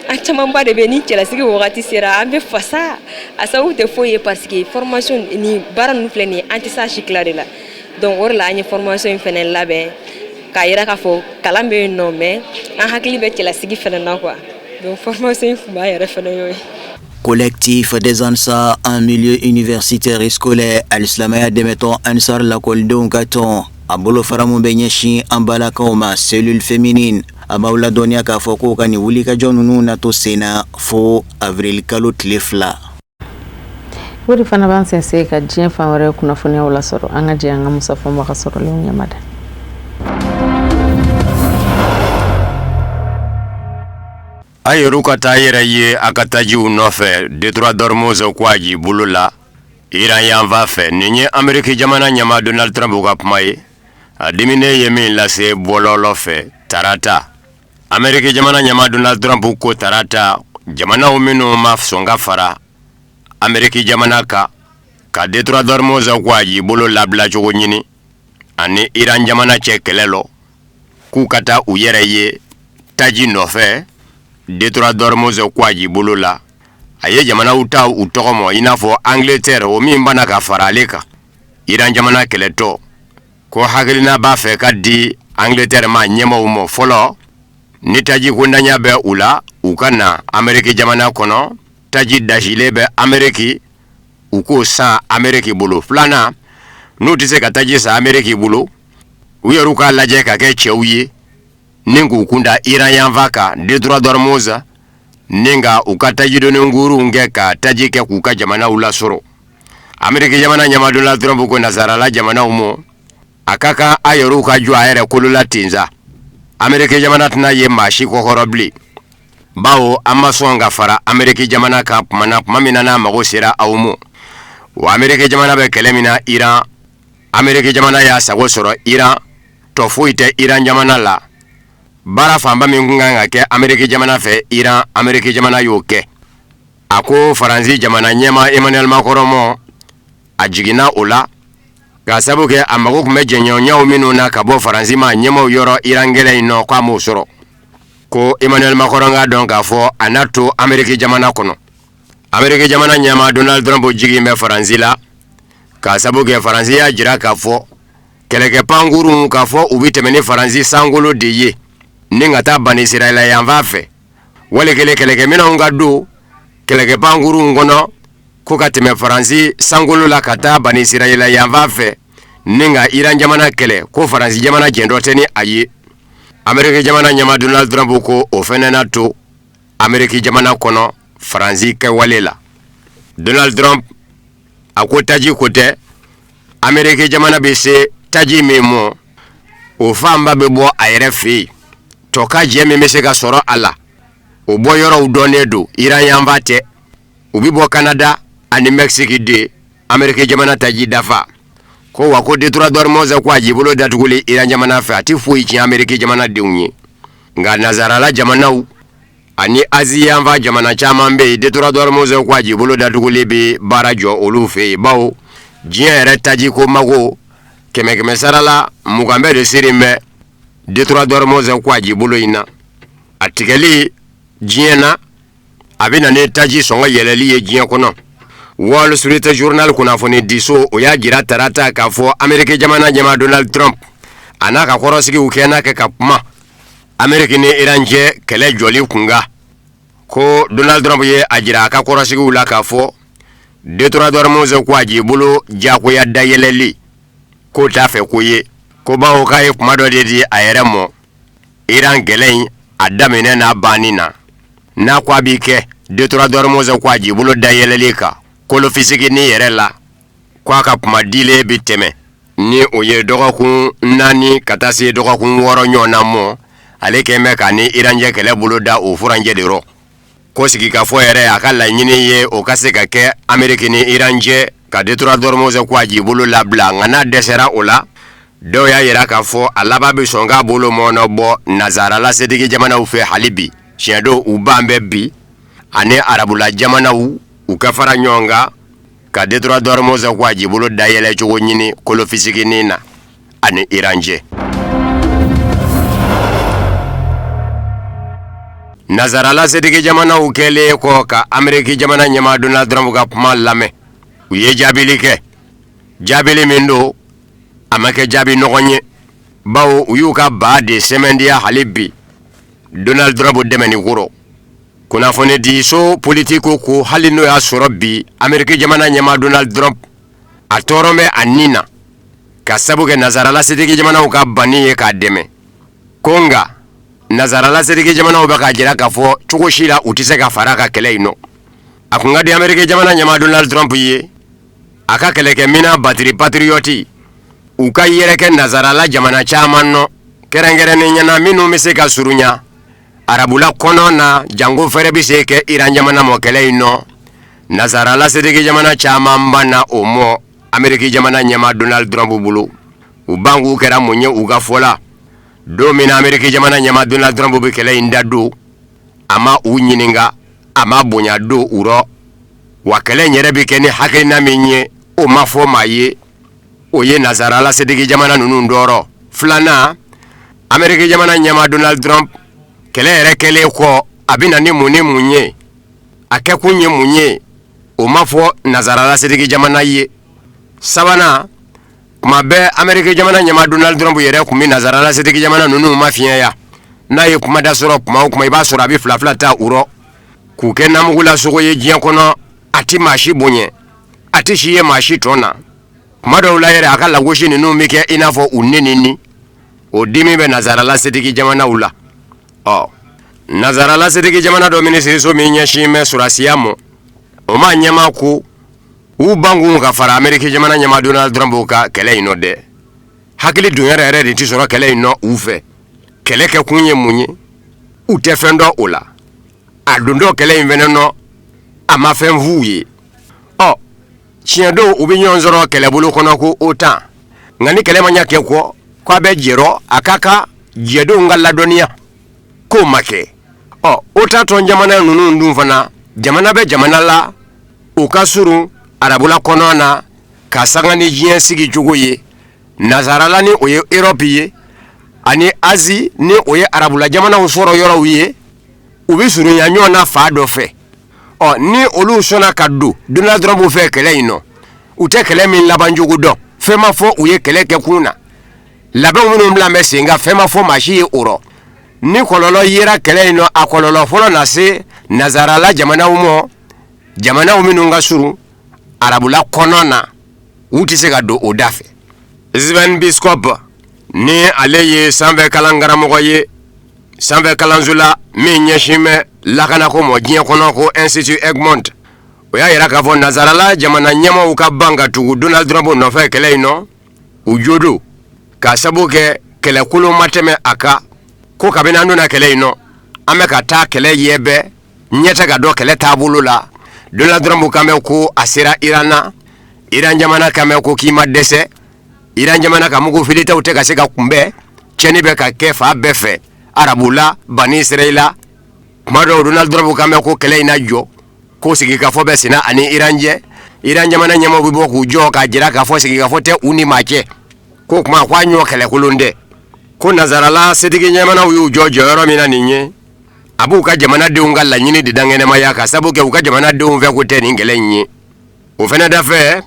an camanba de bɛ, ni cɛlasigi wagati sera, an bɛ fasa. A sababu tɛ foyi ye, parce que formation ni baara ninnu filɛ nin ye, an tɛ s'a si tila de la. Donc o de la an ye formation in fana labɛn, k'a yira k'a fɔ kalan bɛ yen nɔ, mais an hakili bɛ cɛlasigi fana na quoi. Donc formation in kunba yɛrɛ fana y'o ye. Collectif des Ansar en milieu universitaire et scolaire, alisilamɛya dɛmɛtɔn Ansar lakɔlidenw ka tɔn, a bolofara mun bɛ ɲɛsin an balakaw ma, cellule féminine, a b'aw ladɔnniya k'a fɔ k'o ka nin wulikajɔ ninnu na to sen na fo avril kalo tile 2. O de fana b'an sɛnsɛn ka diɲɛ fan wɛrɛ kunnafoniyaw lasɔrɔ. An ka jɛ an ka Musa Fɔnba ka sɔrɔlenw ɲɛmada. A yɛrɛ ka taa yɛrɛ ye a ka tajiw nɔfɛ détroit d'Ormuz ko a ji bolo la Iran yanfan fɛ. Nin ye Ameriki jamana ɲɛmaa Donald Trump ka kuma ye, a diminen ye min lase bɔlɔlɔ fɛ tarata. Ameriki jamana ɲɛmaa Donald Trump ko tarata jamanaw minnu ma sɔn ka fara Ameriki jamana kan ka détroit d'Ormuz ko a jibolo labila cogo ɲini ani Iran jamana cɛ kɛlɛ lɔ, k'u ka taa u yɛrɛ ye taji nɔfɛ détroit d'Ormuz ko a jibolo la. A ye jamanaw ta u tɔgɔ mɔ i n'a fɔ Angleterre, o min banna ka fara ale kan Iran jamana kɛlɛtɔ, ko hakilina b'a fɛ ka di Angleterre ma ɲɛmaaw mɔ fɔlɔ ni taji kundanya bɛ u la, u ka na Ameriki jamana kɔnɔ, taji dasilen bɛ Ameriki, u k'o san Ameriki bolo. Filanan, n'u tɛ se ka taji san Ameriki bolo, u yɛrɛw k'a lajɛ ka kɛ cɛw ye ni k'u kun da Iran yanfan kan détroit d'Ormuz, ni ka u ka tajidoni kurunw kɛ ka taji kɛ k'u ka jamanaw lasɔrɔ. Ameriki jamana ɲɛmaa Donald Trump ko nasarala jamanaw mɔ, a ka kan a yɛrɛw ka jɔ a yɛrɛ kolo la ten sa. Ameriki jamana tɛna ye maa si kɔkɔrɔ bilen, bawo an ma sɔn ka fara Ameriki jamana kan tuma na tuma min na n'a mago sera aw mɔ. Wa Ameriki jamana bɛ kɛlɛ min na Iran, Ameriki jamana y'a sago sɔrɔ Iran, tɔ foyi tɛ Iran jamana la. Baara fanba min tun kan ka kɛ Ameriki jamana fɛ Iran, Ameriki jamana y'o kɛ. A ko Faransi jamana ɲɛmaa Emmanuel Macron mɔ, a jiginna o la k'a sabu kɛ a mago tun bɛ jɛɲɔgɔnyaw minnu na ka bɔ Faransi ma ɲɛmaaw yɔrɔ Iran kɛlɛ in nɔ, k'a m'o sɔrɔ. Ko Emmanuel Macron k'a dɔn k'a fɔ a n'a to Ameriki jamana kɔnɔ. Ameriki jamana ɲɛmaa Donald Trump jigin bɛ Faransi la k'a sabu kɛ Faransi y'a jira k'a fɔ kɛlɛkɛ pankurun k'a fɔ u bɛ tɛmɛ ni Faransi sankolo de ye ni ka taa Banisirayila yanfan fɛ, wali kelen kɛlɛkɛminɛnw ka don kɛlɛkɛ pankurunw kɔnɔ ko ka tɛmɛ Faransi sankolo la ka taa Banisirayila yanfan fɛ ni ka Iran jamana kɛlɛ, ko Faransi jamana jɛndɔ tɛ ni a ye. Ameriki jamana ɲɛmaa Donald Trump ko o fɛnɛ na to Ameriki jamana kɔnɔ Faransi kɛwale la. Donald Trump a ko taji ko tɛ, Ameriki jamana bɛ se taji min mɔ, o fanba bɛ bɔ a yɛrɛ fɛ yen. Tɔ ka jɛ min bɛ se ka sɔrɔ a la, o bɔ yɔrɔw dɔnnen don, Iran yanfan tɛ. U bɛ bɔ Canada ani Mexique de Ameriki jamana taji dafa. Ko wa ko détroit d'Ormuz ko a jibolo datuguli Iran jamana fɛ, a tɛ foyi tiɲɛ Ameriki jamana denw ye. Nka nazarala jamanaw ani Asie yanfan jamana caman bɛ yen, détroit d'Ormuz ko a jibolo datuguli bɛ baara jɔ olu fɛ yen, bawo diɲɛ yɛrɛ taji ko mago kɛmɛ kɛmɛ sara la 20 bɛɛ de siri bɛ détroit d'Ormuz ko a jibolo in na. A tigɛli diɲɛ na, a bɛ na ni taji sɔngɔ yɛlɛli ye diɲɛ kɔnɔ. Wall Street Journal kunnafoni diso, o y'a jira tarata k'a fɔ Ameriki jamana ɲɛmaa Donald Trump a n'a ka kɔrɔsigiw kɛ n'a kɛ ka kuma Ameriki ni Iran cɛ kɛlɛ jɔli kunkan. Ko Donald Trump ye a jira a ka kɔrɔsigiw la k'a fɔ détroit d'Ormuz ko a jibolo diyagoya dayɛlɛli k'o t'a fɛ ko ye, ko bawo k'a ye kuma dɔ de di a yɛrɛ mɔ Iran kɛlɛ in a daminɛ n'a banni na, n'a ko a b'i kɛ détroit d'Ormuz ko a jibolo dayɛlɛli kan kolofisigini yɛrɛ la, ko a ka kuma dilen bɛ tɛmɛ ni o ye dɔgɔkun 4 ka taa se dɔgɔkun 6 ɲɔgɔnna mɔ, ale kɛn bɛ ka ni Iran cɛ kɛlɛ bolo da o furancɛ de rɔ. Ko sigikafɔ yɛrɛ, a ka laɲini ye o ka se ka kɛ Ameriki ni Iran cɛ ka détroit d'Ormuz ko a jibolo labila. Nka n'a dɛsɛra o la, dɔw y'a jira k'a fɔ a laban bɛ sɔn k'a bolo mɔnɔ bɔ nazarala setigi jamanaw fɛ hali bi. Tiɲɛ don, u ban bɛ bi ani arabula jamanaw u ka fara ɲɔgɔn kan ka détroit d'Ormuz ko a jibolo dayɛlɛ cogo ɲini kolofisiginin na ani Iran cɛ. Nazarala setigi jamanaw kɛlen kɔ ka Ameriki jamana ɲɛmaa Donald Trump ka kuma lamɛn, u ye jaabili kɛ, jaabili min don, a ma kɛ jaabi nɔgɔn ye, bawo u y'u ka ba de sɛmɛndiya hali bi Donald Trump dɛmɛni kɔrɔ. Kunnafonidiso Politico ko hali n'o y'a sɔrɔ bi Ameriki jamana ɲɛmaa Donald Trump a tɔɔrɔ bɛ a nin na ka sabu kɛ nazarala setigi jamanaw ka banni ye k'a dɛmɛ, ko nka nazarala setigi jamanaw bɛ k'a jira k'a fɔ cogo si la u tɛ se ka fara a ka kɛlɛ in nɔ. A kun ka di Ameriki jamana ɲɛmaa Donald Trump ye a ka kɛlɛkɛminɛn batterie Patriot u ka yɛrɛkɛ nazarala jamana caman nɔ, kɛrɛnkɛrɛnnenya na minnu bɛ se ka surunya arabula kɔnɔ na, janko fɛrɛ bɛ se kɛ Iran jamana mɔ kɛlɛ in nɔ. Nazarala setigi jamana caman banna o mɔ Ameriki jamana ɲɛmaa Donald Trump bolo. U bankun kɛra mun ye u ka fɔ la? Don min na Ameriki jamana ɲɛmaa Donald Trump bɛ kɛlɛ in da don, a ma u ɲininka, a ma bonya don u rɔ, wa kɛlɛ in yɛrɛ bɛ kɛ ni hakilina min ye, o ma fɔ maa ye. O ye nasarala setigi jamana ninnu tɔɔrɔ. Filanan, Ameriki jamana ɲɛmaa Donald Trump, kɛlɛ yɛrɛ kɛlen kɔ, a bɛ na ni mun ni mun ye, a kɛkun ye mun ye, o ma fɔ nasarala setigi jamana ye. Sabanan, kuma bɛɛ Ameriki jamana ɲɛmaa Donald Trump yɛrɛ tun bɛ nasarala setigi jamana ninnu mafiɲɛya. N'a ye kuma da sɔrɔ kuma o kuma, i b'a sɔrɔ a bɛ fila fila ta u rɔ k'u kɛ namugula sogo ye diɲɛ kɔnɔ. A tɛ maa si bonya, a tɛ si ye maa si tɔn na. Kuma dɔw la yɛrɛ, a ka lagosi ninnu bɛ kɛ i n'a fɔ u nenini. O dimi bɛ nasarala setigi jamanaw la. Ɔ, nasarala setigi jamana dɔ minisiriso min ɲɛsin bɛ sɔrɔdasiya ma, o maa ɲɛmaa ko u bankun ka fara Ameriki jamana ɲɛmaa Donald Trump ka kɛlɛ in nɔ dɛ. Hakili dun yɛrɛ yɛrɛ de tɛ sɔrɔ kɛlɛ in nɔ u fɛ. Kɛlɛ kɛ kun ye mun ye, u tɛ fɛn dɔn o la. A dontɔ kɛlɛ in fɛnɛ nɔ, a ma fɛn f'u ye. Ɔ, tiɲɛ don, u bɛ ɲɔgɔn sɔrɔ kɛlɛbolo kɔnɔ ko OTAN, nka ni kɛlɛ ma ɲɛ kɛ kɔ k'a bɛ jɛrɔ, a ka kan jɛdenw ka ladɔnniya k'o ma kɛ. Ɔ, OTAN tɔn jamana ninnu dun fana, jamana bɛ jamana la, u ka surun arabula kɔnɔ na ka sanga ni diɲɛ sigi cogo ye. Nasarala ni o ye Europe ye, ani Asie ni o ye arabula jamanaw sɔrɔ yɔrɔw ye, u bɛ surunya ɲɔgɔn na fa dɔ fɛ. Ɔ, ni olu sɔnna ka don Donald Trump fɛ kɛlɛ in nɔ, u tɛ kɛlɛ min labancogo dɔn, fɛn ma fɔ u ye kɛlɛ kɛ kun na, labɛn minnu bila bɛ sen kan, fɛn ma fɔ maa si ye o rɔ. Ni kɔlɔlɔ yera kɛlɛ in nɔ, a kɔlɔlɔ fɔlɔ na se nasarala jamanaw ma, jamanaw minnu ka surun arabula kɔnɔ na, u tɛ se ka don o da fɛ. Sven Biscop, ni ale ye sanfɛ kalan karamɔgɔ ye sanfɛ kalanso la min ɲɛsin bɛ lakanako ma diɲɛ kɔnɔ ko Institut Egmont, o y'a yira k'a fɔ nasarala jamana ɲɛmaaw ka ban ka tugu Donald Trump nɔfɛ kɛlɛ in nɔ, u jo don, k'a sabu kɛ kɛlɛkolon ma tɛmɛ a kan. Ko kabini an donna kɛlɛ in nɔ, an bɛ ka taa kɛlɛ ɲɛ bɛɛ ɲɛ tɛ ka dɔn kɛlɛ taabolo la. Donald Trump kan bɛ ko a sera Iran na, Iran jamana kan bɛ ko k'i ma dɛsɛ. Iran jamana ka mugu filitaw tɛ ka se ka kunbɛn, tiɲɛni bɛ ka kɛ fan bɛɛ fɛ arabula, Bani Israɛla. Kuma dɔw, Donald Trump kan bɛ ko kɛlɛ in na jɔ, ko sigikafɔ bɛ senna ani Iran cɛ. Iran jamana ɲɛmaaw bɛ bɔ k'u jɔ k'a jira k'a fɔ sigikafɔ tɛ u ni maa cɛ, ko kuma ko a ɲɔ kɛlɛkolon tɛ. Ko nasarala setigi jamanaw y'u jɔ jɔyɔrɔ min na nin ye, a b'u ka jamanadenw ka laɲini de dankɛnɛmaya, ka sabu kɛ u ka jamanadenw fɛ ko tɛ nin kɛlɛ in ye. O fana dafɛ,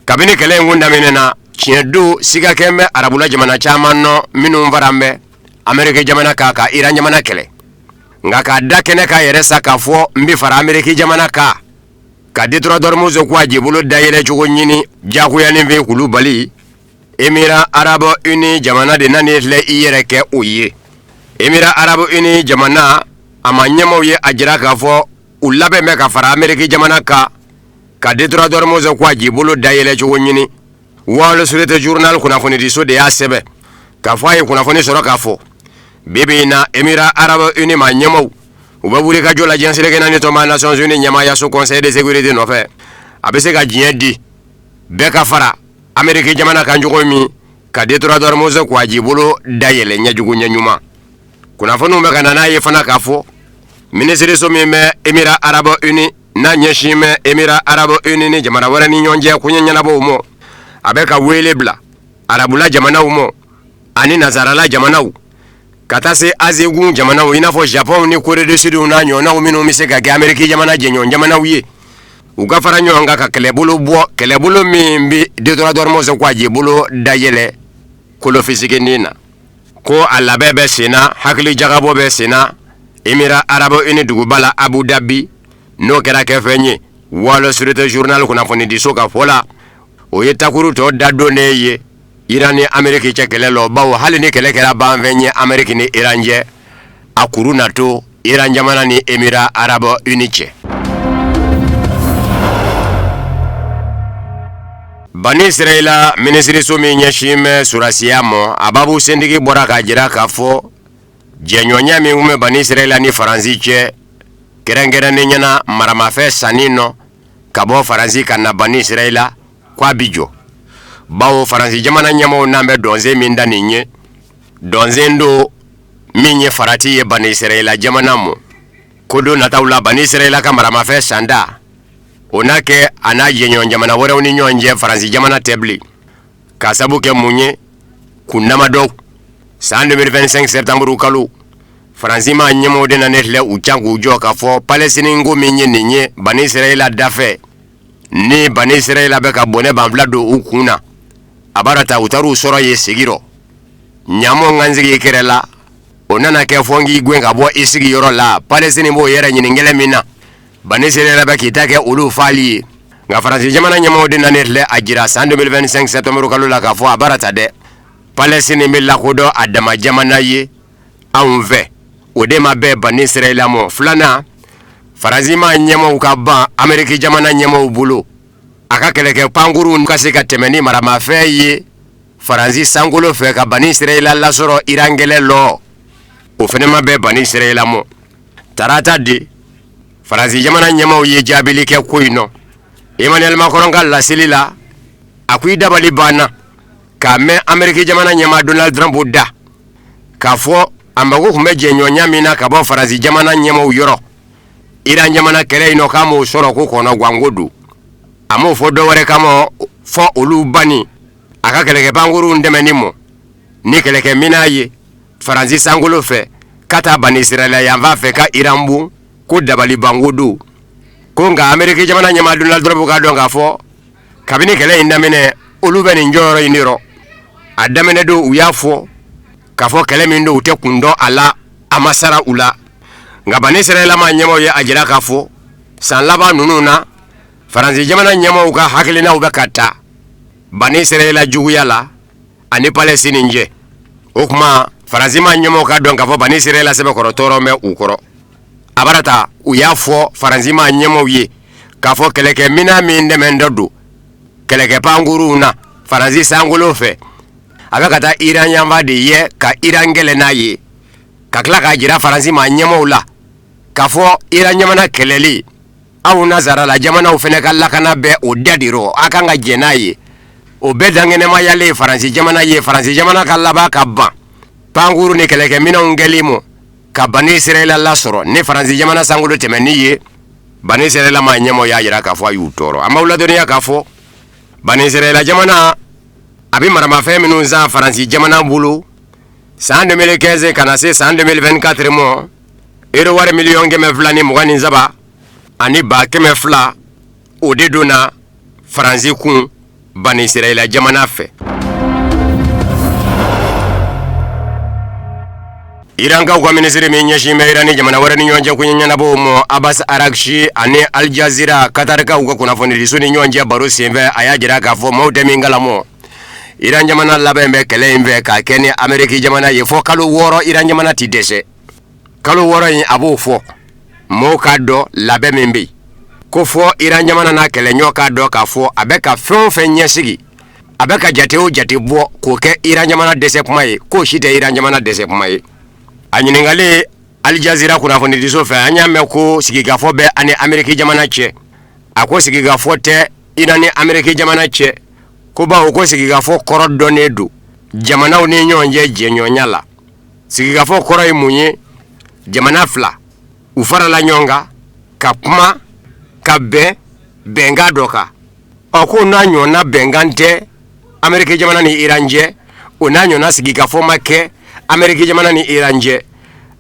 kabini kɛlɛ in kun daminɛna, tiɲɛ don, siga kɛn bɛ arabula jamana caman nɔ minnu fara bɛ Ameriki jamana kan ka Iran jamana kɛlɛ. Nka k'a da kɛnɛ kan yɛrɛ sa k'a fɔ n bɛ fara Ameriki jamana kan ka détroit d'Ormuz ko a jibolo dayɛlɛ cogo ɲini diyagoyanin fɛ k'olu bali, Émirats arabes unis jamana de nana filɛ i yɛrɛ kɛ o ye. Émirats arabes unis jamana, a maa ɲɛmaaw ye a jira k'a fɔ u labɛn bɛ ka fara Ameriki jamana kan ka détroit d'Ormuz ko a jibolo dayɛlɛ cogo ɲini. Wall Street Journal kunnafonidiso de y'a sɛbɛn k'a fɔ a ye kunnafoni sɔrɔ k'a fɔ bi bi in na, Émirats arabes unis maa ɲɛmaaw, u bɛ wuli ka jɔ la diɲɛ seleke naani tɔnba Nations Unies ɲɛmaayaso Conseil de sécurité nɔfɛ. A bɛ se ka diɲɛ di bɛɛ ka fara Ameriki jamana kan cogo min ka détroit d'Ormuz ko a jibolo dayɛlɛ ɲɛjugu ɲɛ ɲuman. Kunnafoniw bɛ ka na n'a ye fana k'a fɔ minisiriso min bɛ Émirats arabes unis n'a ɲɛsin bɛ Émirats arabes unis ni jamana wɛrɛ ni ɲɔgɔn cɛ koɲɛ ɲɛnabɔw ma, a bɛ ka wele bila arabula jamanaw ma ani nasarala jamanaw, ka taa se Asie gun jamanaw i n'a fɔ Japon ni Corée du Sud n'a ɲɔgɔnnaw minnu bɛ se ka kɛ Ameriki jamana jɛɲɔgɔn jamanaw ye, u ka fara ɲɔgɔn kan ka kɛlɛbolo bɔ, kɛlɛbolo min bɛ détroit d'Ormuz ko a jibolo dayɛlɛ kolofisiginin na. Ko a labɛn bɛ senna, hakili jagabɔ bɛ senna Émirats arabes unis duguba la Abu Dhabi. N'o kɛra kɛfɛn ye, Wall Street Journal kunnafonidiso ka fɔ la, o ye takuru tɔ dadonnen ye Iran ni Ameriki cɛ kɛlɛ lɔ, bawo hali ni kɛlɛ kɛra banfɛn ye Ameriki ni Iran cɛ, a kuru na to Iran jamana ni Émirats arabes unis cɛ. Bani Israɛla minisiriso min ɲɛsin bɛ sɔrɔdasiya ma, a baabu sentigi bɔra k'a jira k'a fɔ jɛɲɔgɔnya min tun bɛ Bani Israɛla ni Faransi cɛ, kɛrɛnkɛrɛnnenya na maramafɛn sanni nɔ ka bɔ Faransi ka na Bani Israɛla, ko a bi jɔ, bawo Faransi jamana ɲɛmaaw n'an bɛ dɔnsen min da nin ye. Dɔnsen don min ye farati ye Bani Israila jamana mɔ, ko don nataw la Bani Israila ka maramafɛn sanda, o na kɛ a n'a jɛɲɔgɔn jamana wɛrɛw ni ɲɔgɔn cɛ, Faransi jamana tɛ bilen. K'a sabu kɛ mun ye? Kun damadɔ. San 2025 septembre kalo, Faransi maa ɲɛmɔgɔw de nanen filɛ u can k'u jɔ k'a fɔ Palestine ko min ye nin ye Bani Israila dafɛ, ni Bani Israila bɛ ka bɔnɛ banfula don u kun na, a b'a ta u taar'u sɔrɔ yen sigi rɔ. Ɲamo ka n sigi i kɛrɛ la, o nana kɛ fɔ n k'i gɛn ka bɔ i sigiyɔrɔ la. Palestine b'o yɛrɛ ɲini kɛlɛ min na, Bani Israila bɛ k'i ta kɛ olu faali ye. Nka Faransi jamana ɲɛmɔgɔw de nanen filɛ a jira san 2025 septembre kalo la k'a fɔ a baara ta dɛ, Palestine bɛ lakodɔn a dama jamana ye anw fɛ, o de ma bɛn Bani Israila mɔ. Filanan, Faransi maa ɲɛmɔgɔw ka ban Ameriki jamana ɲɛmɔgɔw bolo a ka kɛlɛkɛ pankurunw ka se ka tɛmɛ ni maramafɛn ye Faransi sankolo fɛ ka Bani Israila lasɔrɔ Iran kɛlɛ lɔ, o fana ma bɛn Bani Israila mɔ. Tarata de, Faransi jamana ɲɛmaaw ye jaabili kɛ ko in nɔ. Emmanuel Macron ka laseli la, a ko i dabali banna k'a mɛn Ameriki jamana ɲɛmaa Donald Trump da k'a fɔ a mago tun bɛ jɛɲɔgɔnya min na ka bɔ Faransi jamana ɲɛmaaw yɔrɔ Iran jamana kɛlɛ in nɔ, k'a m'o sɔrɔ, ko kɔnɔganko don. A m'o fɔ dɔ wɛrɛ kama fɔ olu banni a ka kɛlɛkɛ pankurunw dɛmɛni mɔ ni kɛlɛkɛminɛn ye Faransi sankolo fɛ ka taa Bani Israila yanfan fɛ ka Iran bon, ko dabalibanko don. Ko nka Ameriki jamana ɲɛmaa Donald Trump k'a dɔn k'a fɔ kabini kɛlɛ in daminɛ, olu bɛ nin jɔyɔrɔ in de rɔ. A daminɛ don, u y'a fɔ k'a fɔ kɛlɛ min don, u tɛ kun dɔn a la, a ma sara u la. Nka Bani Israila maa ɲɛmaaw ye a jira k'a fɔ san laban ninnu na, Faransi jamana ɲɛmaaw ka hakilinaw bɛ ka ta Bani Israila juguya la ani Palestine cɛ. O tuma Faransi maa ɲɛmaaw k'a dɔn k'a fɔ Bani Israila sɛbɛkɔrɔ tɔɔrɔ bɛ u kɔrɔ. A bara ta u y'a fɔ Faransi maa ɲɛmaaw ye k'a fɔ kɛlɛkɛminɛn min dɛmɛntɔ don kɛlɛkɛ pankurunw na Faransi sankolo fɛ, a bɛ ka taa Iran yanfan de ye ka Iran kɛlɛ n'a ye, ka tila k'a jira Faransi maa ɲɛmaaw la k'a fɔ Iran jamana kɛlɛli, aw nasarala jamanaw fana ka lakana bɛ o da de rɔ, a kan ka jɛn n'a ye. O bɛɛ dankɛnɛmayalen Faransi jamana ye, Faransi jamana ka laban ka ban pankuru ni kɛlɛkɛminɛnw kɛli mɔ ka Bani Israila lasɔrɔ ni Faransi jamana sankolo tɛmɛni ye. Bani Israila maa ɲɛmaaw y'a jira k'a fɔ a y'u tɔɔrɔ. An b'aw ladɔnniya k'a fɔ Bani Israila jamana a bɛ maramafɛn minnu san Faransi jamana bolo san 2015 ka na se san 2024 mɔ, euro wari 223,200,000, o de donna Faransi kun Bani Israila jamana fɛ. Irankaw ka minisiri min ɲɛsin bɛ Iran ni jamana wɛrɛ ni ɲɔgɔn cɛ koɲɛ ɲɛnabɔw mɔ, Abbas Araghchi, ani Al Jazeera, Katarikaw ka kunnafonidiso ni ɲɔgɔn cɛ baro senfɛ, a y'a jira k'a fɔ maaw tɛ min kalamɔ, Iran jamana labɛn bɛ kɛlɛ in fɛ k'a kɛ ni Ameriki jamana ye fɔ kalo 6. Iran jamana tɛ dɛsɛ kalo 6 in, a b'o fɔ mɔgɔw k'a dɔn labɛn min bɛ yen, ko fɔ Iran jamana n'a kɛlɛɲɔgɔn k'a dɔn k'a fɔ a bɛ ka fɛn o fɛn ɲɛsigi, a bɛ ka jate o jate bɔ k'o kɛ Iran jamana dɛsɛ kuma ye, k'o si tɛ Iran jamana dɛsɛ kuma ye. A ɲininkalen Al Jazeera kunnafonidiso fɛ, an y'a mɛn ko sigikafɔ bɛ ani Ameriki jamana cɛ. A ko sigikafɔ tɛ Iran ni Ameriki jamana cɛ, ko bawo ko sigikafɔ kɔrɔ dɔnnen don jamanaw ni ɲɔgɔn cɛ jɛɲɔgɔnya la. Sigikafɔ kɔrɔ ye mun ye? Jamana fila u farala ɲɔgɔn kan ka kuma ka bɛn bɛnkan dɔ kan. Ɔ, ko n'a ɲɔgɔnna bɛnkan tɛ Ameriki jamana ni Iran cɛ, o n'a ɲɔgɔnna sigikafɔ ma kɛ Ameriki jamana ni Iran cɛ.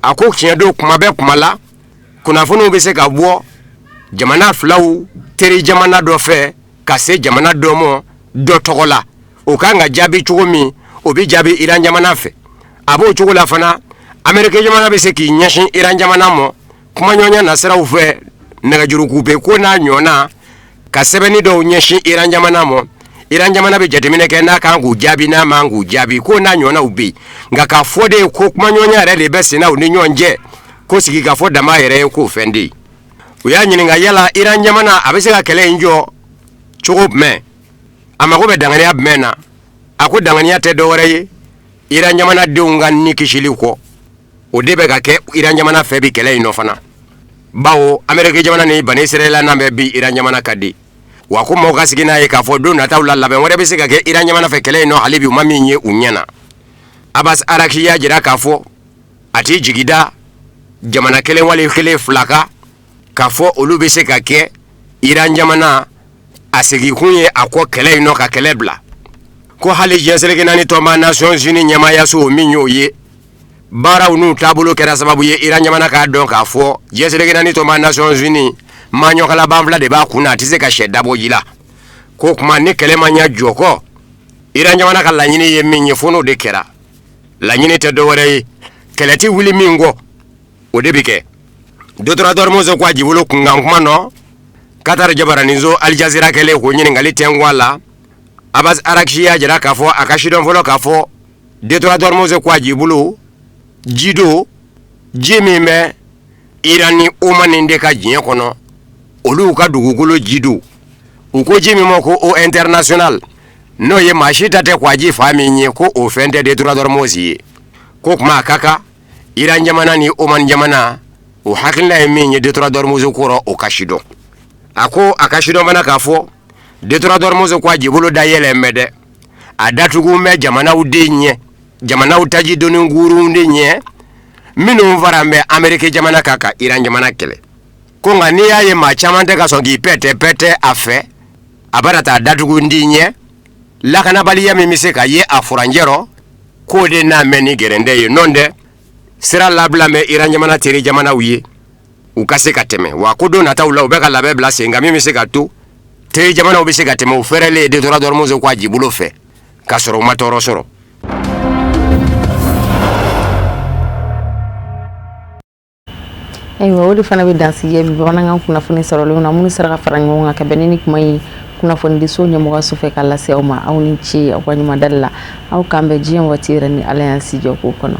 A ko tiɲɛ don, kuma bɛ kuma la, kunnafoniw bɛ se ka bɔ jamana filaw teri jamana dɔ fɛ ka se jamana dɔ ma dɔ tɔgɔ la, o kan ka jaabi cogo min, o bɛ jaabi Iran jamana fɛ. A b'o cogo la fana, Ameriki jamana bɛ se k'i ɲɛsin Iran jamana ma kumaɲɔgɔnya nasiraw fɛ, nɛgɛjuru ko n'a ɲɔgɔnna, ka sɛbɛnni dɔw ɲɛsin Iran jamana ma. Iran jamana bɛ jateminɛ kɛ n'a kan k'u jaabi, n'a man k'u jaabi, ko n'a ɲɔgɔnnaw bɛ yen. Nka k'a fɔ de ko kumaɲɔgɔnya yɛrɛ de bɛ senna u ni ɲɔgɔn cɛ, ko sigikafɔ dama yɛrɛ ye k'o fɛn de ye. U y'a ɲininka yala Iran jamana a bɛ se ka kɛlɛ in jɔ cogo jumɛn, a mago bɛ danganiya jumɛn na? A ko danganiya tɛ dɔwɛrɛ ye Iran jamana denw ka ni kisili kɔ. O de bɛ ka kɛ Iran jamana fɛ bi kɛlɛ in nɔ fana, bawo Ameriki jamana ni Bani Israila nan bɛ bi Iran jamana ka di wa. Ko mɔgɔw ka sigi n'a ye k'a fɔ don nataw la, labɛn wɛrɛ bɛ se ka kɛ Iran jamana fɛ kɛlɛ in nɔ, hali bi u ma min ye u ɲɛ na. Abbas Araghchi y'a jira k'a fɔ a t'i jigi da jamana kelen wali kelen fila kan k'a fɔ olu bɛ se ka kɛ Iran jamana a seginkun ye a kɔ kɛlɛ in nɔ ka kɛlɛ bila. Ko hali diɲɛ seleke naani tɔnba Nations Unies ɲɛmaayaso min y'o ye, baaraw n'u taabolo kɛra sababu ye Iran jamana k'a dɔn k'a fɔ diɲɛ seleke naani tɔnba Nations Unies maɲɔkala banfula de b'a kun na, a tɛ se ka sɛ dabɔ ji la. K'o tuma ni kɛlɛ ma ɲɛ jɔ kɔ, Iran jamana ka laɲini ye min ye, fo n'o de kɛra. Laɲini tɛ dɔwɛrɛ ye, kɛlɛ tɛ wuli min kɔ, o de bɛ kɛ. Détroit d'Ormuz ko a jibolo kunkan kuma nɔ, Qatar jabaraninso Al Jazeera kɛlen k'o ɲininkali tɛnku a la, Abbas Araghchi y'a jira k'a fɔ a ka sidɔn fɔlɔ k'a fɔ détroit d'Ormuz ko a jibolo ji don, ji min bɛ Iran ni Oman de ka diɲɛ kɔnɔ, olu ka dugukolo ji don. U ko ji min ma ko eau internationale, n'o ye maa si ta tɛ ko a ji fa min ye, ko o fɛn tɛ détroit d'Ormuz ye. K'o tuma a ka kan Iran jamana ni Oman jamana, o hakilina ye min ye détroit d'Ormuz ko rɔ, o ka sidɔn. A ko a ka sidɔn fana k'a fɔ détroit d'Ormuz ko a jibolo da yɛlɛn bɛ dɛ, a datugu bɛ jamanaw de ɲɛ, jamanaw taji doni kurun de ɲɛ minnu fara bɛ Ameriki jamana kan ka Iran jamana kɛlɛ. Ko nka n'i y'a ye maa caman tɛ ka sɔn k'i pɛtɛ pɛtɛ a fɛ, a bara taa datugu di ɲɛ, lakanabaliya min bɛ se ka ye a furancɛ rɔ, k'o de n'a mɛn ni gɛrɛndɛ ye. Nɔ tɛ sira labila bɛ Iran jamana teri jamanaw ye u ka se ka tɛmɛ wa. Ko don nataw la, u bɛ ka labɛn bila sen kan min bɛ se ka to teri jamanaw bɛ se ka tɛmɛ u fɛrɛlen détroit d'Ormuz ko a jibolo fɛ k'a sɔrɔ u ma tɔɔrɔ sɔrɔ. Ayiwa, o de fana bɛ dansigi bi bamanankan kunnafoni sɔrɔlenw na minnu sera ka fara ɲɔgɔn kan ka bɛn ni kuma ye kunnafonidiso ɲɛmɔgɔso fɛ ka lase aw ma. Aw ni ce aw ka ɲuman dali la. Aw k'an bɛn diɲɛ waati yɛrɛ ni Ala y'an si jɔ k'o kɔnɔ.